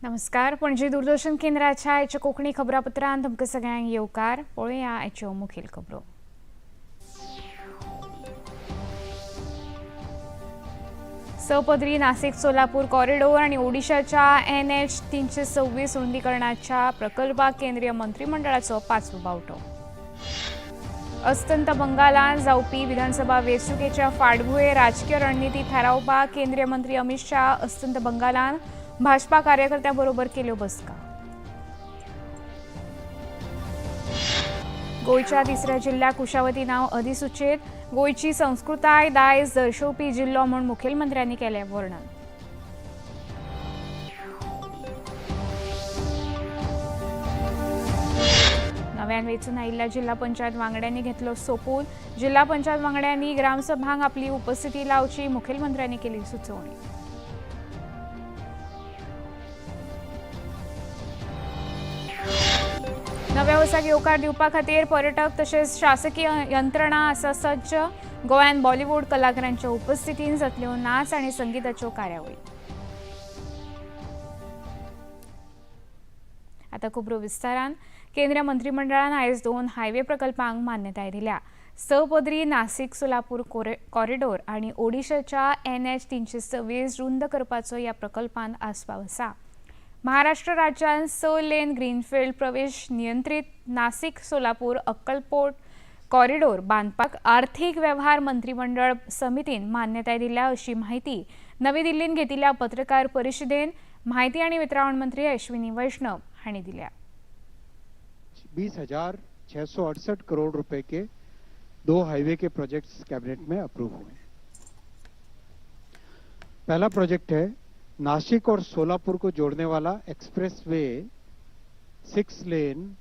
नमस्कार, पणजी दूरदर्शन केंद्राच्या आयच्या कोंकणी खबरापत्रांत तुमकां सगळ्यांक येवकार. पळोवया आयच्यो मुखेल खबरो. सपदरी नासिक सोलापूर कॉरिडोर आणि ओडिशाच्या NH 326 रुंदीकरणाच्या प्रकल्पाक केंद्रीय मंत्रिमंडळाचो पांचवो बावटो. अस्तंत बंगालांत जावपी विधानसभा वेंचणुकेच्या फाटभुंयेर राजकीय रणनिती थारावपाक केंद्रीय मंत्री अमित शाह अस्तंत बंगालांत भाजपा कार्यकर्त्यां बरोबर केल्यो बसका. गोंयच्या तिसऱ्या जिल्ल्याक कुशावती नांव अधिसूचीत. गोंयची संस्कृताय दायज दर्शोवपी जिल्लो म्हूण मुखेलमंत्र्यांनी केलें वर्णन. नव्यान वेंचून आयिल्ल्या जिल्हा पंचायत वांगड्यांनी घेतलो सोपूत. जिल्हा पंचायत वांगड्यांनी ग्रामसभांक आपली उपस्थिती लावची, मुखेलमंत्र्यांनी केली सुचोवणी. नव्या वर्साक येवकार दिवपा खातीर पर्यटक तशेंच शासकीय यंत्रणा आसा सज्ज. गोंयांत बॉलिवूड कलाकारांच्या उपस्थितीन जातल्यो नाच आनी संगीताच्यो कार्यावळी. आतां खबरो विस्तारान. केंद्रीय मंत्रिमंडळान आयज 2 हायवे प्रकल्पांक मान्यताय दिल्या. सपदरी नासिक सोलापूर कॉरिडोर आनी ओडिशाच्या NH 326 रुंद करपाचो ह्या प्रकल्पांत आस्पाव आसा. महाराष्ट्र राज्यात 6 लेन ग्रीनफील्ड प्रवेश नियंत्रित नासिक सोलापूर अक्कलकोट कॉरिडोर बांदपाक आर्थिक व्यवहार मंत्रिमंडळ समितीन मान्यताय दिल्या, अशी माहिती नवी दिल्लीन घेतिल्ल्या पत्रकार परिषदेन माहिती आणि वितरावण मंत्री अश्विनी वैष्णव हांणी दिल्या. 20,668 करोड़ रुपए K 2 highway K projects cabinet में अप्रूव हुए. पहला प्रोजेक्ट है नासिक और सोलापुर को जोड़ने वाला एक्सप्रेसवे 6 लेन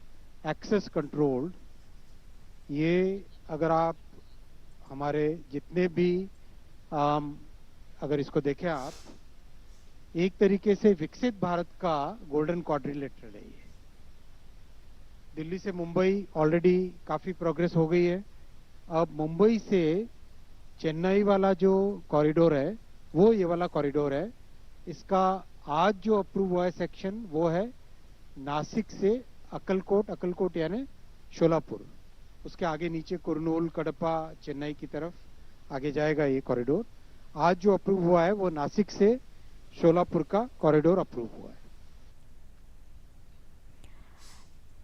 एक्सेस कंट्रोल्ड. ये अगर आप हमारे जितने भी अगर इसको देखें आप, एक तरीके से विकसित भारत का गोल्डन क्वाड्रिलेटरल है ये. दिल्ली से मुंबई ऑलरेडी काफी प्रोग्रेस हो गई है. अब मुंबई से चेन्नई वाला जो कॉरिडोर है वो ये वाला कॉरिडोर है. इसका आज जो अप्रूव हुआ है सेक्शन वो है नासिक से अक्कलकोट, अक्कलकोट यानी शोलापुर, उसके आगे नीचे कुरनूल, कडप्पा, चेन्नई की तरफ आगे जाएगा ये कॉरिडोर. आज जो अप्रूव हुआ है वो नासिक से शोलापुर का कॉरिडोर अप्रूव हुआ है.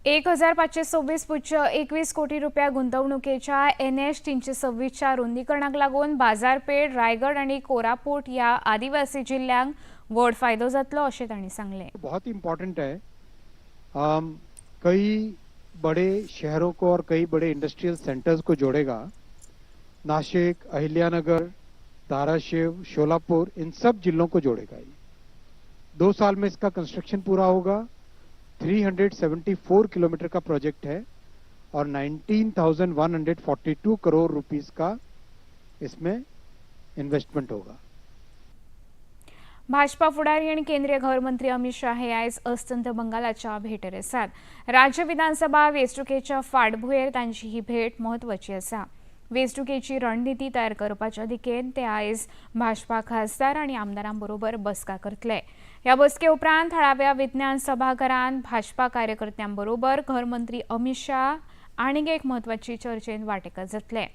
1526.21 कोटी रुपया गुंतवणुकीच्या NH 326च्या रुंदीकरणाक लागून बाजारपेठ, रायगड आणि कोरापूट ह्या आदिवासी जिल्ल्यांक व्हड फायदो जातलो अशें तांणी सांगलें. बहुत इम्पोर्टेंट है. कई बड़े शहरों को और कई बड़े इंडस्ट्रियल सेंटर्स को जोड़ेगा. नासिक, अहिल्यानगर, धाराशिव, शोलापुर, इन सब जिलों को जोड़ेगा. ये 2 साल में इसका कंस्ट्रक्शन पूरा होगा. 374 किलोमीटर का प्रोजेक्ट है और 19,142 करोड़ रुपीस का इसमें इन्वेस्टमेंट होगा. भाजपा फुडारी आणि केंद्रीय घरमंत्री अमित शाह हे आयज अस्तंत बंगालाच्या भेटेर आसात. राज्य विधानसभा वेंचणुकेच्या फाटभुंयेर तांची ही भेट म्हत्वाची आसा. वेंचणुकेची रणनिती तयार करपाच्या दिकेन ते आयज भाजपा खासदार आणि आमदारां बरोबर बसका करतले. ह्या बसके उपरांत थळाव्या विज्ञान सभाघरांत भाजपा कार्यकर्त्यां बरोबर घरमंत्री अमित शाह आनीक एक म्हत्वाची चर्चेन वांटेकार जातले.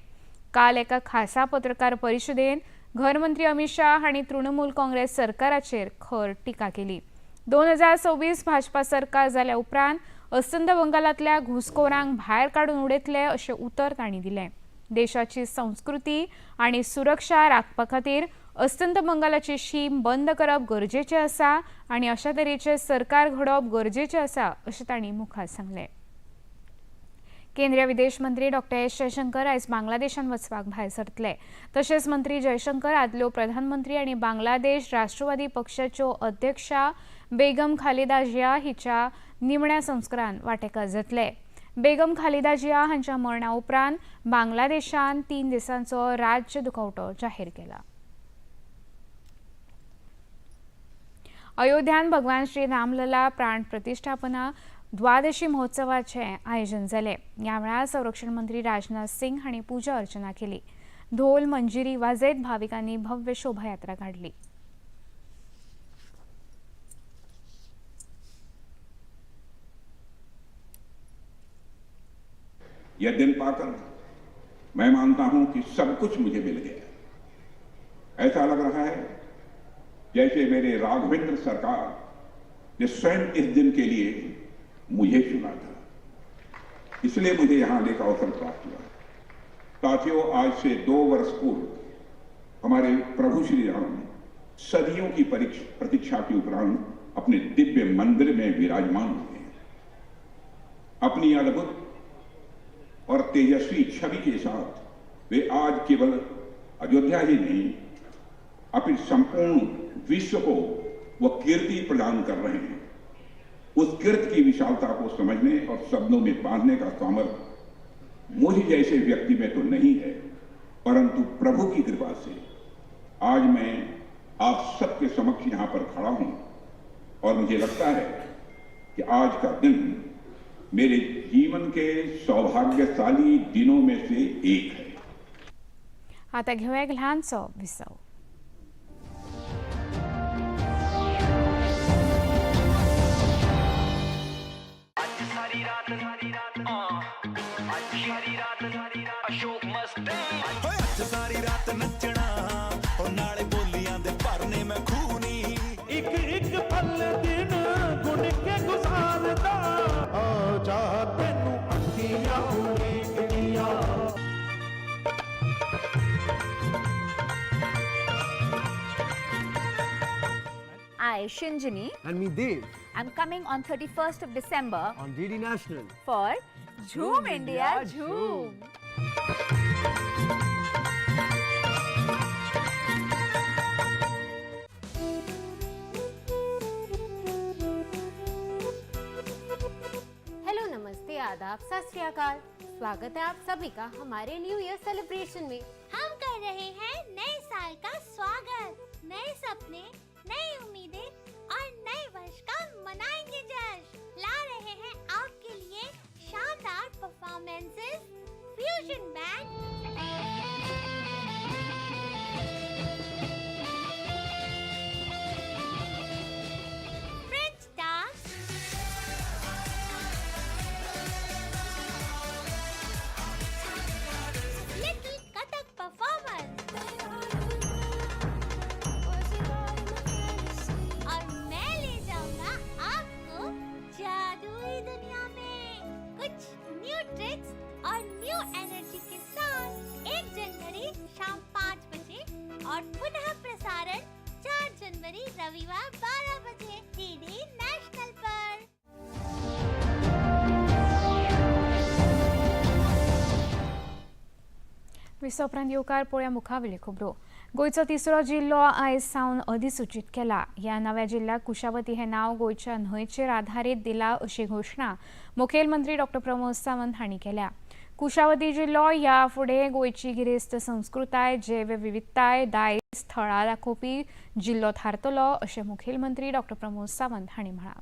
काल एका खासा पत्रकार परिशदेन घरमंत्री अमित शाह हांणी तृणमूल काँग्रेस सरकाराचेर खर टिका केली. 2026 भाजपा सरकार जाल्या उपरांत अस्तंत बंगालांतल्या घुसखोरांक भायर काडून उडयतले अशें उतर तांणी दिलें. देशाची संस्कृती आनी सुरक्षा राखपा खातीर अस्तंत बंगालाची शीम बंद करप गरजेचें आसा आनी अशा तरेचें सरकार घडोवप गरजेचें आसा अशें तांणी मुखार सांगलें. केंद्रीय विदेश मंत्री डॉक्टर एस जयशंकर आयज बांगलादेशांत वचपाक भायर सरतले. तशेंच मंत्री जयशंकर आदल्यो प्रधानमंत्री आनी बांगलादेश राष्ट्रवादी पक्षाच्यो अध्यक्षा बेगम खालिदा जिया हिच्या निमण्या संस्कारांत वांटेकार जातले. बेगम खालिदा जिया हांच्या मरणा उपरांत बांगलादेशान 3 दिसांचो राज्य दुखवटो जाहीर केला. अयोध्यान भगवान श्री रामलला प्राण प्रतिष्ठापना द्वादशी महोत्सवाचें आयोजन जालें. ह्या वेळार संरक्षण मंत्री राजनाथ सिंग हांणी पुजा अर्चना केली. ढोल मंजिरी वाजयत भाविकांनी भव्य शोभायात्रा काडली. यह दिन पाकर मैं मानता हूं कि सब कुछ मुझे मिल गया। ऐसा लग रहा है जैसे मेरे राघवेंद्र सरकार ने स्वयं इस दिन के लिए मुझे चुना था, इसलिए मुझे यहां आने का अवसर प्राप्त हुआ। साथियों, आज से 2 वर्ष पूर्व हमारे प्रभु श्री राम सदियों की प्रतीक्षा के उपरांत अपने दिव्य मंदिर में विराजमान हुए। अपनी अद्भुत और तेजस्वी छवि के साथ वे आज केवल अयोध्या ही नहीं, अपनी संपूर्ण विश्व को वह कीर्ति प्रदान कर रहे हैं। उस कीर्ति की विशालता को समझने और शब्दों में बांधने का सामर्थ्य मुझ जैसे व्यक्ति में तो नहीं है, परंतु प्रभु की कृपा से आज मैं आप सबके समक्ष यहां पर खड़ा हूं और मुझे लगता है कि आज का दिन मेरे जीवन के सौभाग्यशाली दिनों में से एक है। आता घेऊया एक लहानसो विसव। सारी रात नचना और नाले बोलियां दे भरने मैं खूनी एक एक पल दिन गुण के गुजारदा आ जा तैनू अखियां उड़ीकदियां। I, Shinjini, And me, Dev, I'm coming on 31st of December on DD National for Jhoom India Jhoom. Hello, नमस्ते, आदाब, सत श्री अकाल। स्वागत है आप सभी का हमारे न्यू ईयर सेलिब्रेशन में। हम कर रहे हैं नए साल का स्वागत, नए सपने, नई उम्मीदें और नए वर्ष का मनाएंगे जश्न। ला रहे हैं आपके लिए शानदार performances, fusion band, French dance, little Kathak performance और मैं ले जाऊंगा आपको जादुई दुनिया में कुछ न्यू ट्रिक्स और न्यू एनर्जी के साथ। 1 जनवरी शाम 5 बजे और पुनः प्रसारण 4 जनवरी रविवार 12 बजे डीडी नेशनल पर। विसव उपरांत येवकार पळोवया मुखावेल्यो खबरो। गोंयचो तिसरो जिल्लो आयज सावन अधिसूचीत केला। ह्या नव्या जिल्ल्याक कुशावती हें नांव गोंयच्या न्हंयचेर आधारीत दिला अशी घोशणा मुखेलमंत्री डॉक्टर प्रमोद सावंत हांणी केल्या। कुशावती जिल्लो ह्या फुडें गोंयची गिरेस्त संस्कृताय, जैव विविधताय, दायज थळां दाखोवपी जिल्लो थारतलो अशें मुखेलमंत्री डॉक्टर प्रमोद सावंत हांणी म्हळां।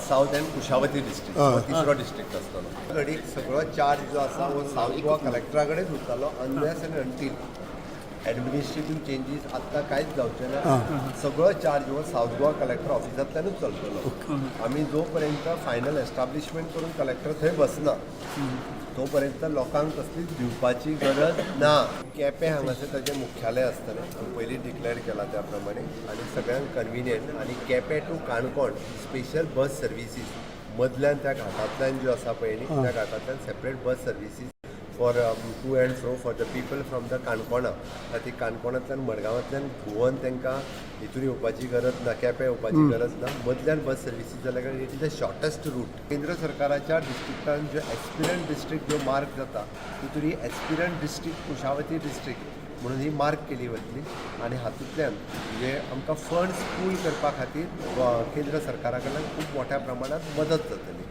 सावथ एंड कुशावती डिस्ट्रिक्ट हो तिसरो डिस्ट्रिक्ट आसतलो। घडीक सगळो चार्ज जो आसा हो सावथ गोवा कलेक्टरा कडेन उरतलो unless and until administrative changes आत्तां कांयच जावचें ना। सगळो चार्ज हो सावथ गोवा कलेक्टर ऑफिसांतल्यानूच चलतलो। आमी जो पर्यंत फायनल एस्टाब्लिशमेंट करून कलेक्टर थंय बसना तो पर्यंत लोकांक कसलीच भिवपाची गरज ना। केपें हांगासर ताजें मुख्यालय आसतलें, आमी पयलीं डिक्लेअर केलां त्या प्रमाणे, आनी सगळ्यांक कन्विनियंट। आनी Quepem to Canacona special bus services मदल्यान त्या घाटांतल्यान ज्यो आसा पळय न्ही, त्या घाटांतल्यान separate bus services for to and fro for the people from the काणकोणा। खातीर काणकोणांतल्यान मडगांवांतल्यान घुंवन तांकां हितून येवपाची गरज ना, केपें येवपाची गरज ना। मदल्यान बस सर्विसीस जाल्या कारणान it is the shortest route. केंद्र सरकाराच्या डिस्ट्रिक्टान ज्यो एस्पिरंट डिस्ट्रिक्ट ज्यो मार्क जाता तितून ही एस्पिरंट डिस्ट्रिक्ट कुशावती डिस्ट्रिक्ट म्हणून ही मार्क केली वतली आनी हातूंतल्यान म्हणजे आमकां फंड्स पूल करपा खातीर केंद्र सरकारा कडल्यान खूब मोठ्या प्रमाणात मदत जातली।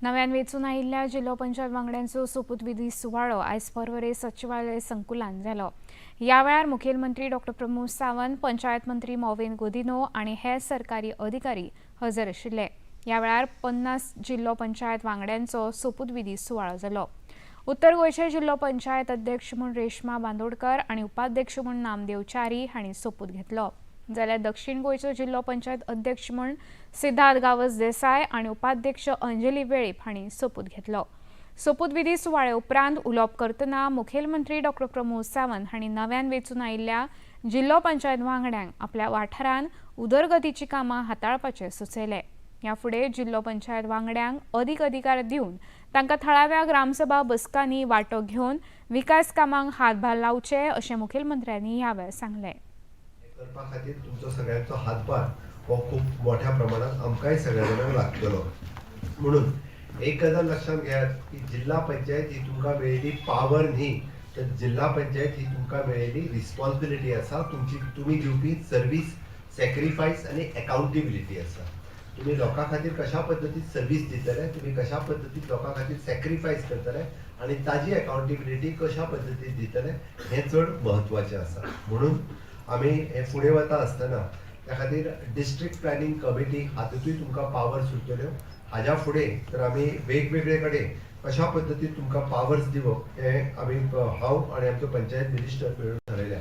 नव्यान वेंचून आयिल्ल्या जिल्लो पंचायत वांगड्यांचो सोपूतविधी सुवाळो आयज पर्वरे सचिवालय संकुलान जालो। ह्या वेळार मुखेलमंत्री डॉक्टर प्रमोद सावंत, पंचायत मंत्री मॉविन गुदिन्हो आनी हेर सरकारी अधिकारी हजर आशिल्ले। ह्या वेळार 50 जिल्लो पंचायत वांगड्यांचो सोपूतविधी सुवाळो जालो। उत्तर गोंयचे जिल्लो पंचायत अध्यक्ष म्हूण रेश्मा बांदोडकर आनी उपाध्यक्ष म्हूण नामदेव च्यारी हांणी सोपूत घेतलो, जाल्यार दक्षिण गोंयचो जिल्लो पंचायत अध्यक्ष म्हूण सिद्धार्थ गावस देसाय आनी उपाध्यक्ष अंजली वेळीप हांणी सोपूत घेतलो। सोपूतविधी सुवाळे उपरांत उलोवप करतना मुखेलमंत्री डॉ प्रमोद सावंत हांणी नव्यान वेंचून आयिल्ल्या जिल्लो पंचायत वांगड्यांक आपल्या वाठारांत उदरगतीची कामां हाताळपाचें सुचयलें. ह्या फुडें जिल्लो पंचायत वांगड्यांक अदीक अधिकार दिवन तांकां थळाव्या ग्रामसभा बसकांनी वांटो घेवन विकास कामांक हातभार लावचे अशें मुखेलमंत्र्यांनी ह्या वेळार सांगलें. करपा खातीर तुमचो सगळ्यांचो हातभार हो खूब मोठ्या प्रमाणात आमकांय सगळ्या जाणांक लागतलो. म्हणून एक गजाल लक्षांत घेयात की जिल्हा पंचायत ही तुमकां मेळिल्ली पावर न्ही, तर जिल्हा पंचायत ही तुमकां मेळिल्ली रिस्पॉन्सिबिलिटी आसा. तुमची तुमी दिवपी सर्वीस, सॅक्रिफायस आनी एकाउंटेबिलिटी आसा. तुमी लोकां खातीर कशा पद्दतीन सर्वीस दितले, तुमी कशा पद्दतीन लोकां खातीर सॅक्रिफायस करतले आनी ताजी एकाउंटेबिलिटी कशा पद्दतीन दितले हें चड म्हत्वाचें आसा. म्हणून आमी हे फुडें वता आसतना त्या खातीर डिस्ट्रिक्ट प्लॅनिंग कमिटी हातूंतूय तुमकां पावर्स उरतल्यो. हाज्या फुडें तर आमी वेगवेगळे कडेन कशा पद्दतीन तुमकां पावर्स दिवप हें आमी हांव आनी आमचो पंचायत मिनिस्टर मेळून ठरयल्या.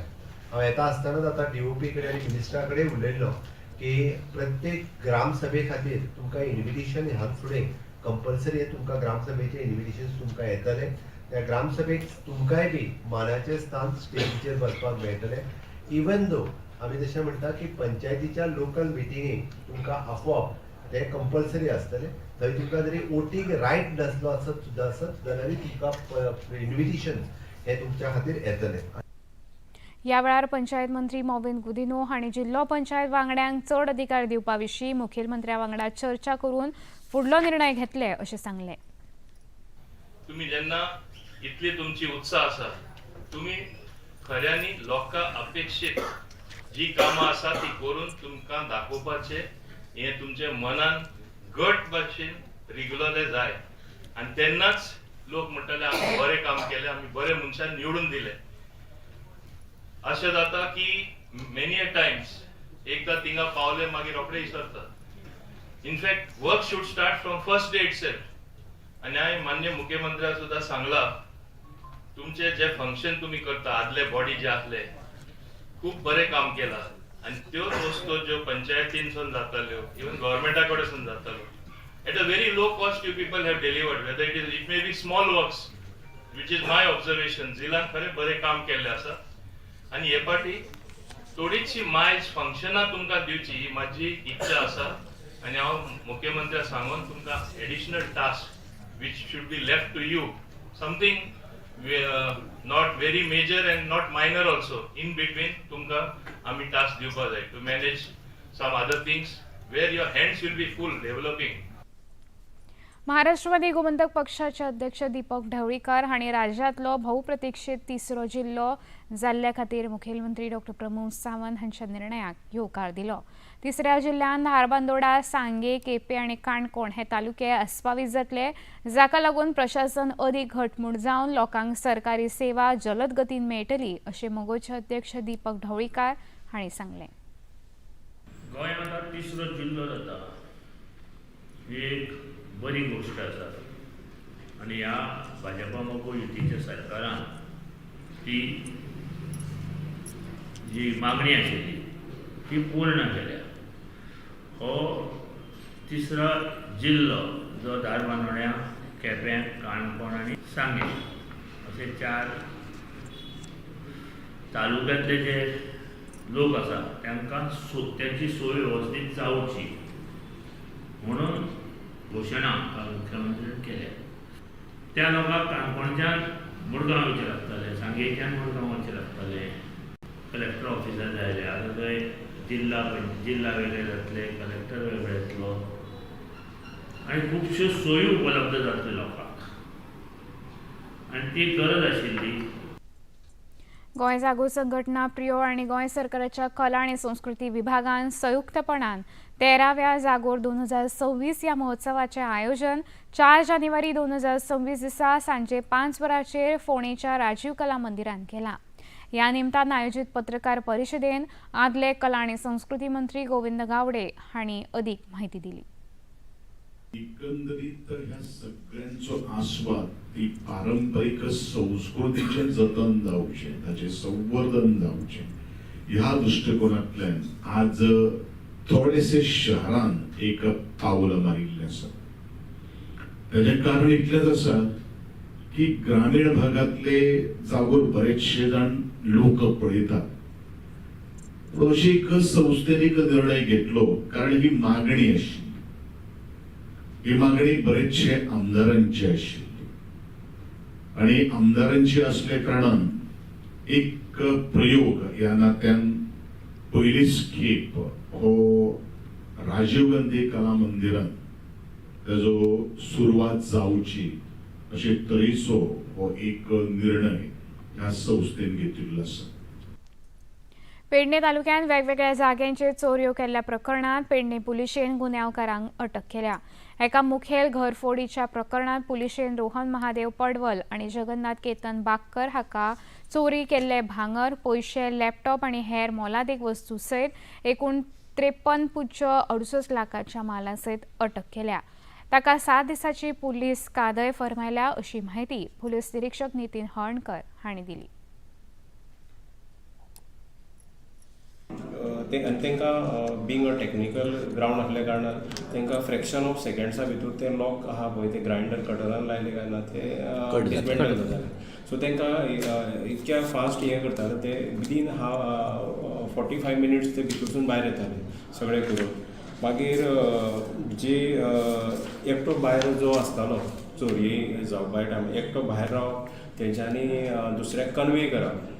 हांव येता आसतनाच आतां डीओपी कडेन आनी मिनिस्टरा कडेन उलयल्लो की प्रत्येक ग्रामसभे खातीर तुमकां इन्विटेशन ह्यान फुडें कंपल्सरी तुमकां ग्रामसभेचें इन्विटेशन तुमकां येतलें. त्या ग्रामसभेक तुमकांय बी मानाचें स्थान स्टेजीचेर बसपाक मेळटलें. इवन दो आमी तशें म्हणटा की पंचायतीच्या लोकल मिटिंगेक तुमकां आफोवप तें कंपल्सरी आसतलें. थंय तुमकां जरी वोटींग रायट नासलो आसत सुद्दां आसत जाल्यारूय तुमकां इन्विटेशन हें तुमच्या खातीर येतलें. ह्या वेळार पंचायत मंत्री मॉविन गुदिन्हो हांणी जिल्लो पंचायत वांगड्यांक चड अधिकार दिवपा विशीं मुखेलमंत्र्या वांगडा चर्चा करून फुडलो निर्णय घेतले अशें सांगलें. तुमी जेन्ना इतली तुमची उत्साह आसा, तुमी खऱ्यांनी लोकां अपेक्षीत जी कामां आसा ती करून तुमकां दाखोवपाचें हें तुमच्या मनान घट भाशेन रिगलोलें जाय आनी तेन्नाच लोक म्हणटले आमी बरें काम केलें, आमी बरे मनशान निवडून दिले. अशें जाता की मेनी अ टायम्स एकदां थिंगा पावले मागीर रोखडे विसरतात. In fact work should start from first day itself. आनी हांवें मान्य मुख्यमंत्र्याक सुद्दां सांगलां, तुमचे जे फंक्शन तुमी करता आदले बॉडी जे आसले खूब बरें काम केलां आनी त्योच वस्तू ज्यो पंचायतीनसून जाताल्यो, इवन गव्हर्मेंटा कडेसून जाताल्यो, at a very low cost you people have delivered. Whether it is, it may be small works, which is my observation, झिलान खरें बरें काम केल्लें आसा आनी हे पाटी थोडीशी मायज फंक्शनां तुमकां दिवची ही म्हाजी इच्छा आसा. आनी हांव मुख्यमंत्र्याक सांगून तुमकां additional task which should be left to you, something not very major and not minor also, in between तुमकां आमी टास्क दिवपा जाय to manage some other things where your hands will be full developing. Maharashtrawadi Gomantak पक्षाचे अध्यक्ष दीपक ढवळीकर हांणी राज्यांतलो बहुप्रतीक्षित तिसरो जिल्लो जाल्ल्या खातीर मुखेलमंत्री डॉ प्रमोद सावंत हांच्या निर्णयाक येवकार दिलो. तिसऱ्या जिल्ल्यांत धारबांदोडा, सांगे, केपें आनी काणकोण हे तालुके आस्पावीत जातले, जाका लागून प्रशासन अदीक घटमूट जावन लोकांक सरकारी सेवा जलद गतीन मेळटली अशें मगोचे अध्यक्ष दीपक ढवळीकार हांणी सांगलें. गोंयांत आतां तिसरो जिल्लो जाता ही एक बरी गोश्ट आसा आनी ह्या भाजपा मगो युतीच्या सरकारान ती जी मागणी आशिल्ली ती पूर्ण केल्या. हो तिसरो जिल्लो जो धारबांदोड्या, केपें, काणकोण आनी सांगें अशे 4 तालुक्यांतले जे लोक आसा तांकां तांची सोय वेवस्थीत जावची म्हणून घोशणा काल मुख्यमंत्र्यान केल्या. त्या लोकांक काणकोणच्यान मुरगांव वचचें लागतालें, सांगेच्यान मुरगांव वचचें लागतालें, कलेक्टर ऑफिसार जाय. आतां थंय जिल्ला वेगळे जातले, कलेक्टर वेगळे येतलो आनी खुबश्यो सोयी उपलब्ध जातल्यो लोकांक आनी ती गरज आशिल्ली. गोंय जागो संघटना प्रियो आनी गोंय सरकाराच्या कला आनी संस्कृती विभागान संयुक्तपणान 13व्या जागोर 2026 ह्या महोत्सवाचें आयोजन 4 जानेवारी 2026 दिसा सांजे 5 वरांचेर फोंडेच्या राजीव कला मंदिरान केलां. ह्या निमतान आयोजीत पत्रकार परिशदेन आदले कला आनी संस्कृती मंत्री गोविंद गावडे हांणी अदीक म्हायती दिली. एकंदरीत ह्या सगळ्यांचो आस्वाद ती पारंपरीक संस्कृतीचें जतन जावचें, ताचें संवर्धन जावचें ह्या दृश्टिकोनांतल्यान आज थोडेसे शहरान एक पावल मारिल्लें आसा. ताजें कारण इतलेंच आसा की ग्रामीण भागांतले जागोर बरेचशे जाण लोक पळयतात. पूण अशी एक संस्थेन एक निर्णय घेतलो, कारण ही मागणी आशिल्ली, ही मागणी बरेचशे आमदारांची आशिल्ली आणि आमदारांची असल्या कारणान एक प्रयोग ह्या नात्यान पयलीच खेप हो राजीव गांधी कला मंदिरान ताजो सुरवात जावची अशे तरेचो हो एक निर्णय ह्या संस्थेन घेतिल्लो आसा. पेडणे तालुक्यांत वेगवेगळ्या जाग्यांचेर चोरयो केल्ल्या प्रकरणांत पेडणे पुलिशेन गुन्यांवकारांक अटक केल्या. एका मुखेल घरफोडीच्या प्रकरणांत पुलिशेन रोहन महादेव पडवल आनी जगन्नाथ केतन बागकर हाका चोरी केल्ले भांगर, पयशे, लॅपटॉप आनी हेर मोलादीक वस्तू सयत एकूण 53.68 लाखाच्या माला सयत अटक केल्या. ताका 7 दिसांची पुलीस कादय फर्मायल्या अशी म्हायती पुलीस निरीक्षक नितीन हळर्णकर हांणी दिली. ते आनी तांकां बींग अ टॅक्निकल ग्रावंड आसल्या कारणान तांकां फ्रॅक्शन ऑफ सेकंड्सा भितर ते लॉक आहा पळय ते ग्रायंडर कटरान लायले काय ना ते डिसमेंटल जाताले. सो तांकां इतक्या फास्ट हें करताले ते विदीन 45 मिनिट्स ते भितरसून भायर येताले सगळें करून. मागीर जे एकटो भायर जो आसतालो चोरये जावपा टायमार एकटो भायर रावप तेंच्यांनी दुसऱ्याक कन्वे करप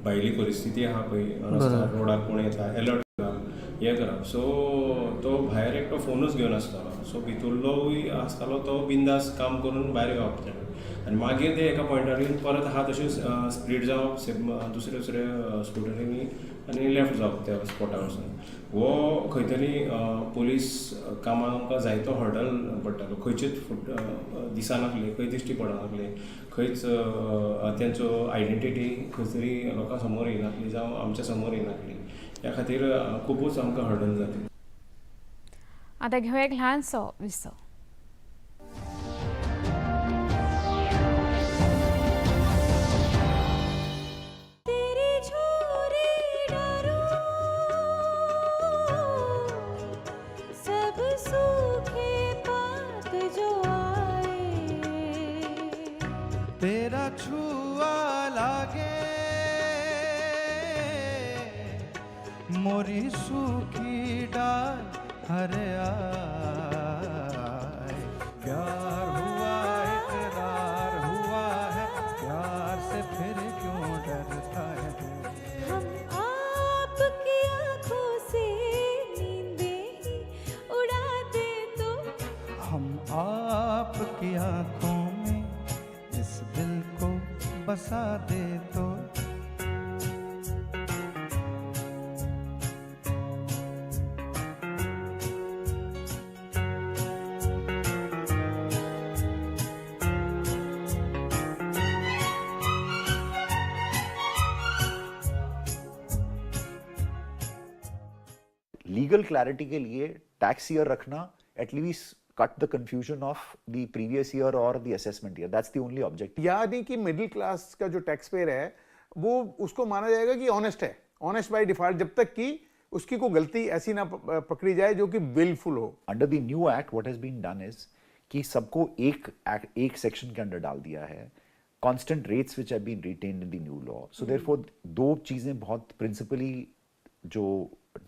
भायली परिस्थिती आहा पळय रस्त्यार रोडार कोण येता एलर्ट करप हें करप. सो तो भायर एकटो फोनूच घेवन आसतालो. सो भितरलोय आसतालो तो बिंदास काम करून भायर येवप तेणें आनी मागीर ते एका पॉयंटार येवन परत आहा तशें स्प्लीट जावप दुसरे दुसरे स्कुटरींनी आनी लेफ्ट जावप त्या स्पॉटार वचून. हो खंय तरी पुलीस कामाक आमकां जायतो हर्डल पडटालो. खंयचेच फुट दिसनासले, खंय दिश्टी पडनासले, खंयच तेंचो आयडेंटिटी खंय तरी लोकां समोर येनासली जावं आमच्या समोर येनासली. ह्या खातीर खुबूच आमकां हर्डल जालें. आतां घेवया एक ल्हानसो विसव. तेरा छुआ लागे मोरी सूखी डाल हरे आए, प्यार हुआ इकरार हुआ है, प्यार से फिर क्यों डरता है। हम आपकी आँखों से नींदें ही उड़ा दे तो, हम आपकी आँखों में इस दिल को बसा दे तो। लीगल क्लैरिटी के लिए टैक्स ईयर रखना at least cut the confusion of the previous year or the assessment year. That's the only objective. यानी कि मिडिल क्लास का जो टैक्स पेयर है वो उसको माना जाएगा कि ऑनेस्ट है, ऑनेस्ट बाय डिफॉल्ट, जब तक कि उसकी कोई गलती ऐसी ना पकड़ी जाए जो कि विलफुल हो। Under the new act what has been done is कि सबको एक सेक्शन के अंडर डाल दिया है। Constant rates which have been retained in the new law. So therefore दो चीजें बहुत प्रिंसिपली जो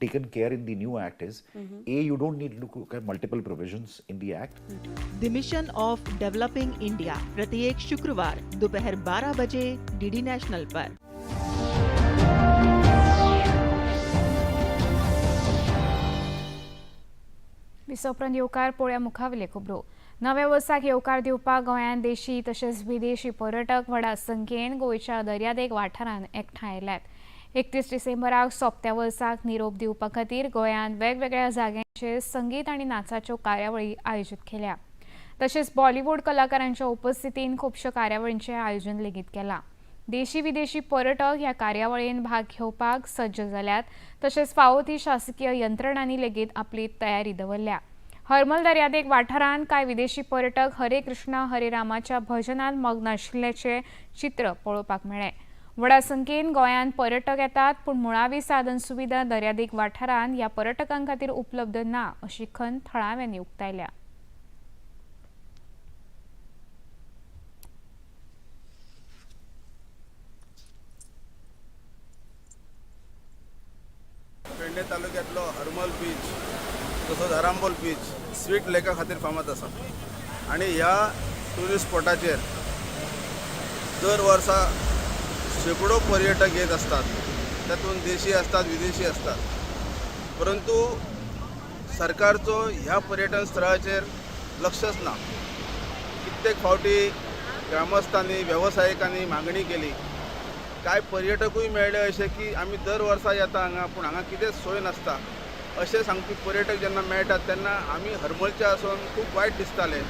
taken care in the new act is, A, you don't need to look at multiple provisions in the act. The Mission of Developing India प्रत्येक शुक्रवार दोपहर 12 बजे DD national पर। विसोपरांत येवकार पोळ्या मुखावयले खबरो. नव्या वर्साक येवकार दिवपाक गोंयांत देशी तशेंच विदेशी पर्यटक व्हडा संख्येन गोंयच्या दर्यादेग वाठारांत एकठांय आयल्यात. 31 डिसेंबराक सोंपत्या वर्साक निरोप दिवपा खातीर गोंयांत वेगवेगळ्या जाग्यांचेर संगीत आनी नाचाच्यो कार्यावळी आयोजीत केल्या. तशेंच बॉलिवूड कलाकारांच्या उपस्थितीन खुबश्यो कार्यावळींचें आयोजन लेगीत केलां. देशी विदेशी पर्यटक ह्या कार्यावळींत भाग घेवपाक सज्ज जाल्यात. तशेंच फावो ती शासकीय यंत्रणांनी लेगीत आपली तयारी दवरल्या. हरमल दर्यादेग वाठारांत कांय विदेशी पर्यटक हरे कृष्णा हरे रामाच्या भजनांत मग्न आशिल्ल्याचें चित्र पळोवपाक मेळ्ळें. व्हडा संख्येन गोंयांत पर्यटक येतात, पूण मुळावी साधन सुविधा दर्यादेग वाठारांत ह्या पर्यटकां खातीर उपलब्ध ना अशी खंत थळाव्यांनी उक्तायल्या. पेडणे तालुक्यांतलो हरमल बीच तसोच आरांबोल बीच स्वीट लेका खातीर फामाद आसा आनी ह्या ट्युरिस्ट स्पॉटाचेर दर वर्सा शेंकडो पर्यटक येत आसतात. तातूंत देशी आसतात, विदेशी आसतात, परंतु सरकारचो ह्या पर्यटन स्थळाचेर लक्षच ना. कित्येक फावटी ग्रामस्थांनी, वेवसायिकांनी मागणी केली. कांय पर्यटकूय मेळ्ळे अशे की आमी दर वर्सा येता हांगा, पूण हांगा कितेंच सोय नासता अशें सांगपी पर्यटक जेन्ना मेळटात तेन्ना आमी हरमलचे आसून खूब वायट दिसतालें.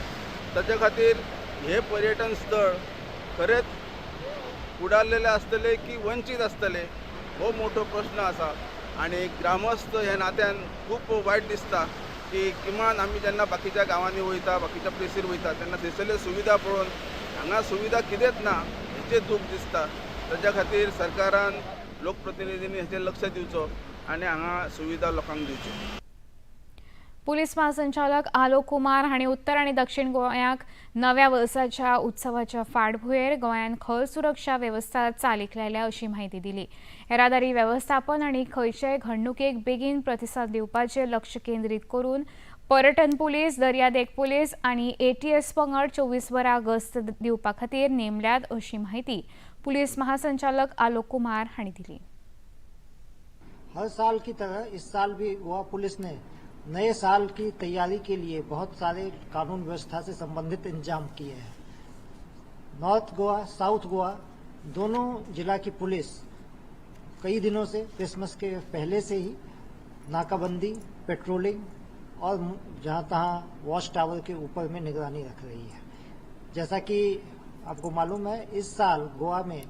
ताच्या खातीर हें पर्यटन स्थळ खरेंच उडारलेलें आसतलें की वंचीत आसतलें हो मोठो प्रश्न आसा. आनी ग्रामस्थ ह्या नात्यान खूब वायट दिसता की किमान आमी जेन्ना बाकीच्या गांवांनी वयता, बाकीच्या प्लेसीर वयता तेन्ना थंयसरल्यो सुविधा पळोवन हांगा सुविधा कितेंच ना हेचें दूख दिसता. ताच्या खातीर सरकारान, लोकप्रतिनिधींनी हेचेर लक्ष दिवचो आनी हांगा सुविधा लोकांक दिवच्यो. पुलीस महासंचालक आलोक कुमार हांणी उत्तर आनी दक्षिण गोंयाक नव्या वर्साच्या उत्सवाच्या फाटभुंयेर गोंयांत खर सुरक्षा वेवस्था चालीक लायल्या अशी म्हायती दिली. येरादारी वेवस्थापन आनी खंयचेय घडणुकेक बेगीन प्रतिसाद दिवपाचेर लक्ष केंद्रीत करून पर्यटन पुलीस, दर्यादेग पुलीस आनी एटीएस पंगड 24 वरां गस्त दिवपा खातीर नेमल्यात अशी म्हायती पुलीस महासंचालक आलोक कुमार हांणी दिली. हर साल की तरह इस साल भी गोवा पुलिस ने नए साल की तैयारी के लिए बहुत सारे कानून व्यवस्था से संबंधित इंतजाम किए हैं. नॉर्थ गोवा, साउथ गोवा दोनों जिला की पुलिस कई दिनों से क्रिसमस के पहले से ही नाकाबंदी, पेट्रोलिंग और जहां तहां वॉच टावर के ऊपर में निगरानी रख रही है. जैसा कि आपको मालूम है, इस साल गोवा में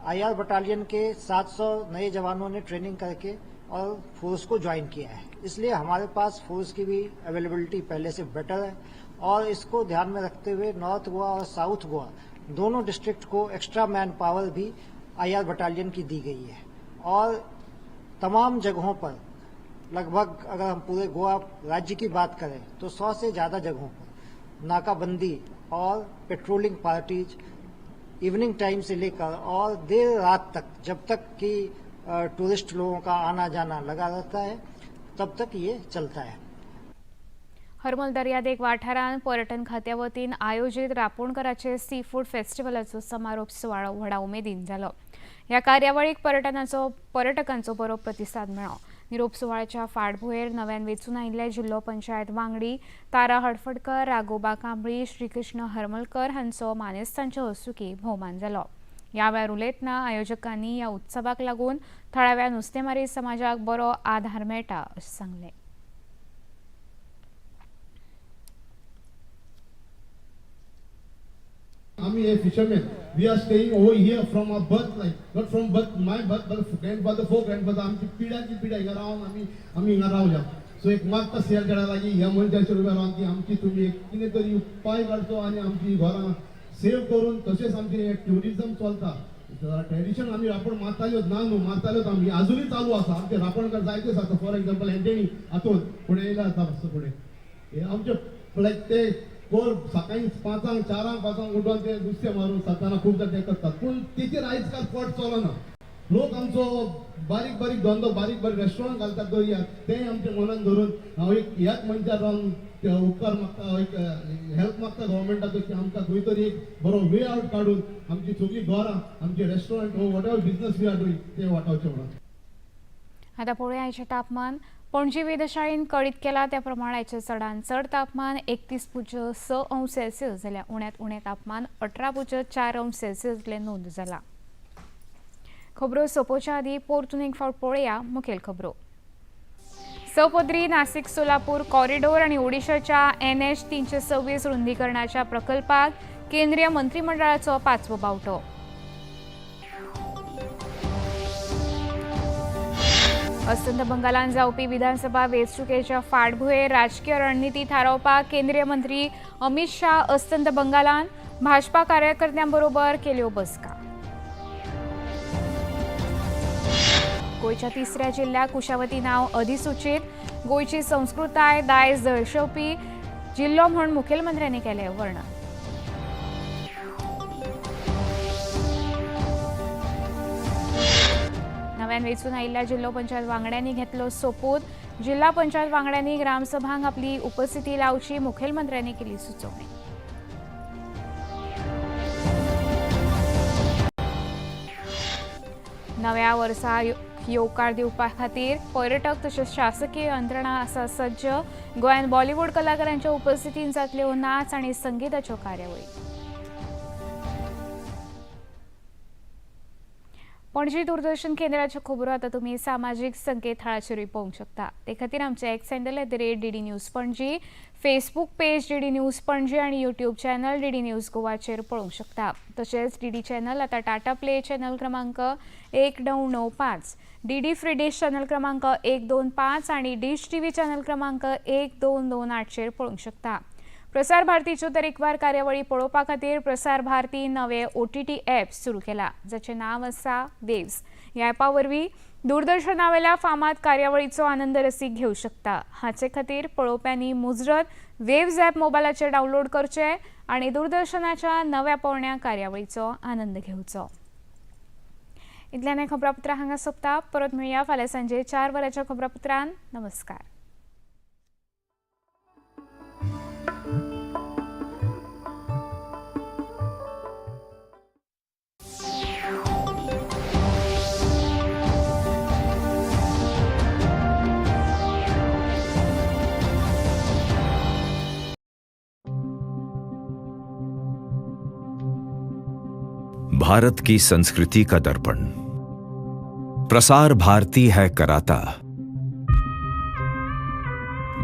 आईआर बटालियन के 700 नए जवानों ने ट्रेनिंग करके और फोर्स को ज्वाइन किया है, इसलिए हमारे पास फोर्स की भी अवेलेबिलिटी पहले से बेटर है. और इसको ध्यान में रखते हुए नॉर्थ गोवा और साउथ गोवा दोनों डिस्ट्रिक्ट को एक्स्ट्रा मैन पावर भी आईआर बटालियन की दी गई है. और तमाम जगहों पर लगभग अगर हम पूरे गोवा राज्य की बात करें तो 100 से ज़्यादा जगहों पर नाकाबंदी और पेट्रोलिंग पार्टीज इवनिंग टाइम से लेकर और देर रात तक, जब तक कि टूरिस्ट लोगों का आना जाना लगा रहता है तब तक ये चलता है. हरमल दर्यादेग वाठारांत पर्यटन खात्या वतीन आयोजीत रापोणकराचे सी फूड फेस्टिवलाचो समारोप सुवाळो व्हडा उमेदीन जालो. ह्या कार्यावळीक पर्यटकांचो बरो प्रतिसाद मेळ्ळो. निरोप सुवाळ्याच्या फाटभुंयेर नव्यान वेंचून आयिल्ले जिल्लो पंचायत वांगडी तारा हडफडकर, राघोबा कांबळी, श्रीकृष्ण हरमलकर हांचो मानेस्तांचे हस्तुकीं भोवमान जालो. ह्या वेळार उलयतना आयोजकांनी ह्या उत्सवाक लागून थळाव्या नुस्तेमारी समाजाक बरो आधार मेळटा अशें सांगलें. आमी हे fishermen, we are staying over here from our birth, like not from birth, my birth, but grandfather, four grandfather, आमची पिढ्याची पिढ्या हिंगा रावन आमी आमी हिंगा रावल्या. सो एक मागता सरकारा लागीं ह्या मनशाचेर उबे रावन की आमची तुमी एक कितें तरी उपाय काडचो आनी आमची घरां सेव करून, तशेंच आमचें हें ट्युरिजम चलता, ट्रेडिशन आमी रापण मारताल्योच ना न्हू, मारताल्योच आमी, आजुनूय चालू आसा. आमचे रापणकार जायतेच आसा. फॉर एग्जाम्पल एंटनी हातून फुडें येयला आसा फुडें हे आमचे लायक ते कोर सकाळी 5, 4, 5 उठून ते नुस्तें मारून सताना खूब जाण ते करतात, पूण तेचेर आयज काल पोट चलना. लोक आमचो बारीक बारीक धंदो, बारीक बारीक रेस्टॉरंट घालतात दर्यार, तेंय आमच्या मनान धरून हांव एक ह्याच मनशाक रावन उपकार मागता, एक हेल्प मागता गव्हर्मेंटाचो की आमकां खंय तरी एक बरो वे आवट काडून आमची सगळीं घरां, आमचे रेस्टॉरंट हो whatever business we are doing ते वाटावचें म्हणून. आतां पळोवया आयचें तापमान. पणजी वेधशाळेन कळीत केला त्या प्रमाण आयचें चडांत चड तापमान 31.6 अंश सेल्सियस जाल्यार उण्यांत उणें तापमान 18.4 अंश सेल्सियस इतलें नोंद जालां. खबरो सोंपोवच्या आदीं परतून एक फावट पळोवया मुखेल खबरो. सपदरी नासिक सोलापूर कॉरिडोर आनी ओडिशाच्या NH 326 रुंदीकरणाच्या प्रकल्पाक केंद्रीय मंत्रिमंडळाचो 5वो बावटो. अस्तंत बंगालांत जावपी विधानसभा वेंचणुकेच्या फाटभुंयेर राजकीय रणनिती थारावपाक केंद्रीय मंत्री अमित शाह अस्तंत बंगालांत भाजपा कार्यकर्त्यां बरोबर केल्यो बसका. गोंयच्या तिसऱ्या जिल्ल्याक कुशावती नांव अधिसूचीत. गोंयची संस्कृताय दायज दर्शोवपी जिल्लो म्हूण मुखेलमंत्र्यांनी केलें वर्णन. नव्यान वेंचून आयिल्ल्या जिल्लो पंचायत वांगड्यांनी घेतलो सोपूत. जिल्हा पंचायत वांगड्यांनी ग्रामसभांक आपली उपस्थिती लावची मुखेलमंत्र्यांनी केली सुचोवणी. नव्या वर्सा येवकार दिवपा खातीर पर्यटक तशेंच शासकीय यंत्रणा आसा सज्ज. गोंयांत बॉलिवूड कलाकारांच्या उपस्थितीन जातल्यो नाच आनी संगीताच्यो कार्यावळी. पणजी दूरदर्शन केंद्राच्यो खबरो आतां तुमी सामाजीक संकेतथळाचेरूय पळोवंक शकता. ते खातीर आमचें X handle @DD News Panaji, Facebook page DD News Panaji आनी यूट्यूब चॅनल डीडी न्यूज गोवाचेर पळोवंक शकता. तशेंच डीडी चॅनल आतां टाटा प्ले चॅनल क्रमांक 1995, डीडी फ्री डिश चॅनल क्रमांक 125 आनी डिश टीव्ही चॅनल क्रमांक 1228चेर पळोवंक शकता. प्रसार भारतीच्यो तरेकवार कार्यावळी पळोवपा खातीर प्रसार भारती नवे OTT app सुरू केला, जाचें नांव आसा वेव्स. ह्या ॲपा वरवीं दूरदर्शनावेल्या फामाद कार्यावळीचो आनंद रसीक घेवं शकता. हाचे खातीर पळोवप्यांनी मुजरत वेव्स ॲप मोबायलाचेर डावनलोड करचें आनी दूरदर्शनाच्या नव्या पोरण्या कार्यावळीचो आनंद घेवचो. इतल्यान खबरापत्र हांगा सोंपता. परत मेळया फाल्यां सांजे 4 वरांच्या खबरापत्रान. नमस्कार. भारत की संस्कृति का दर्पण प्रसार भारती है कराता।